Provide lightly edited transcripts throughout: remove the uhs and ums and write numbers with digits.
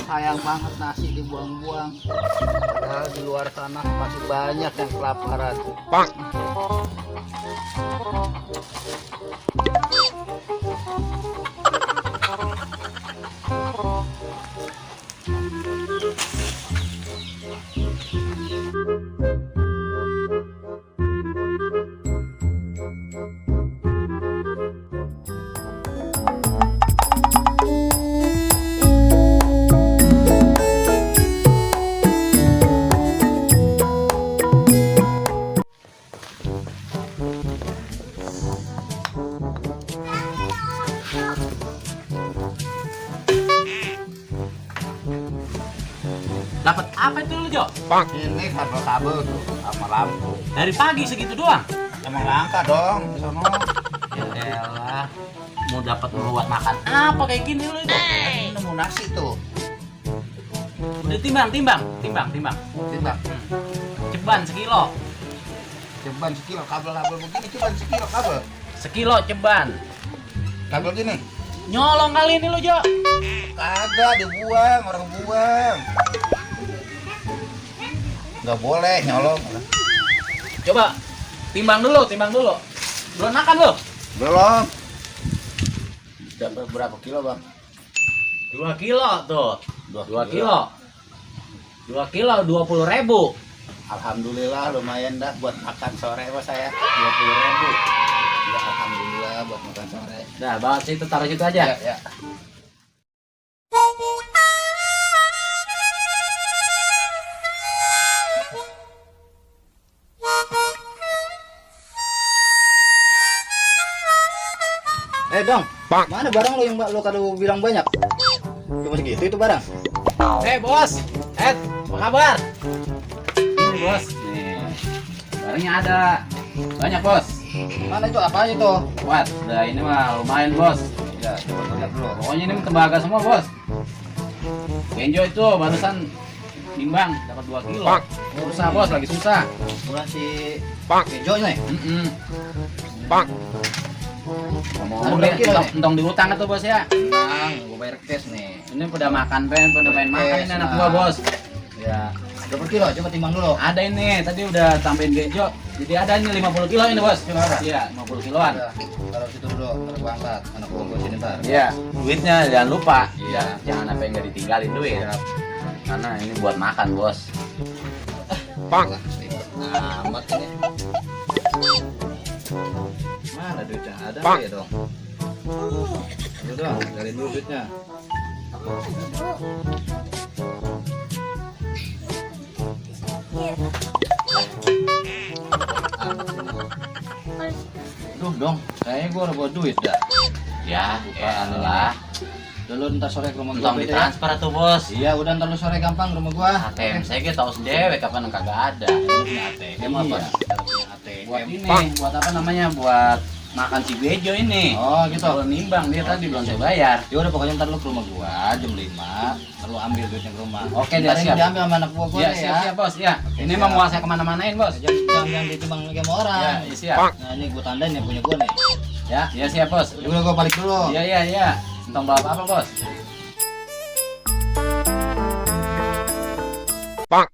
Sayang banget nasi dibuang-buang. Padahal di luar sana masih banyak yang kelaparan. Pak. Dapat apa itu lu, Jo? Pak. Ini kabel-kabel tuh sama lampu. Dari pagi segitu doang. Emang langka dong di sono. Ya elah, mau dapat buat makan apa kayak gini lu itu? Nemu nasi tuh. Udah timbang. Timbang. Ceban sekilo. Ceban sekilo kabel-kabel begini, ceban sekilo kabel. Sekilo ceban. Kabel gini. Nyolong kali ini lu, Jo. Kagak dibuang, orang buang. Nggak boleh nyolong. Coba timbang dulu. Belum makan lu? Belum. Dapat berapa kilo, Bang? 2 kilo tuh. 2 2 kilo. 2 kilo 20.000. Alhamdulillah lumayan dah buat makan sore Mas saya. 20.000. Ya, alhamdulillah buat makan sore. Nah, bawa situ, taruh situ aja. Ya. Dong, Pak. mana barang lo yang lo kado bilang banyak? Cuma segitu itu barang. Bos. Apa kabar? Ini, Bos. Nih. Barangnya ada. Banyak, Bos. Mana itu apa aja tuh? Buat, udah ini mah lumayan, Bos. Ya, coba lihat dulu. Pokoknya ini tembaga semua, Bos. Benjo itu barusan nimbang dapat 2 kilo. Pak. Susah, Bos, lagi susah. Bulan si Pak. Kejo nih. Pak. Ngomong Ada berapa kilo nih? entong diutang itu, Bos ya. Bang, gua bayar cash nih. Ini udah makan pada main makan ini anak gua, Bos. Ya, Berapa kilo? Coba timbang dulu. ada ini tadi udah tambahin Benjo. Jadi ada ini 50 kilo ini, Bos. Kilo ada? Iya, 50 kiloan. Ada. Taruh situ dulu, taruh gua angkat. Anak gua sini ntar. Iya, duitnya jangan lupa. Iya. Jangan sampai nggak ditinggalin duit. Karena ini buat makan, Bos. Pak. Nah, amat ini. Mana duitnya? Ada Pak. ya dong? Dulu dong, dari dulu duitnya. Duh dong, kayaknya gua udah bawa duit dah. Ya, Bukaan elah. Dulu ntar sore ke rumah gua Entong beda ya. ditransfer tuh, Bos. Iya, udah ntar lu sore gampang ke rumah gua. ATM saya gitu tahu sendiri kapan kagak ada. Lu punya ATM apa? Iya. Lu punya ATM. Buat ini, Pak. buat apa namanya? Buat makan si Bejo ini. Oh, gitu. Kalau nimbang dia tadi belum saya bayar. Ya udah pokoknya ntar lu ke rumah gua jam 5, ntar lu ambil duitnya ke rumah. Oke, Ntar dia ini siap. diambil sama anak gua Ya, nih siap, Bos. Ya. Oke, Ini siap. mah mau saya kemana-manain, Bos. Jangan ditimbang lagi sama orang. Ya, siap. Pak. Nah, ini gua tandain yang punya gua nih. Ya, siap, Bos. Ya udah gua balik dulu. Iya. Entong bawa apa, Bos? Pak.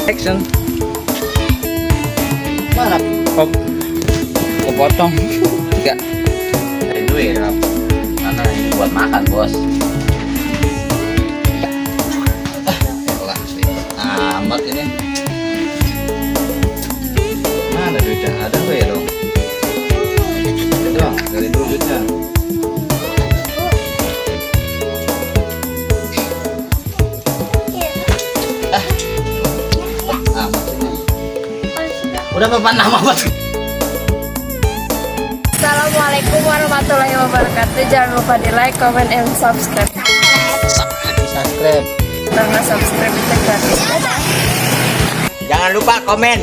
Action. Mana? Hop. Kepotong. Enggak. Dari duit. Karena ini buat makan, Bos. Elah, amat ini. Mana duitnya? Ada apa ya dong? Itu dong, dari dulu duitnya. Amat ini. Udah papan nama Bos. Assalamualaikum warahmatullahi wabarakatuh. Jangan lupa di like, comment, and subscribe. Subscribe. Karena subscribe itu gratis. Dadah. Jangan lupa komen.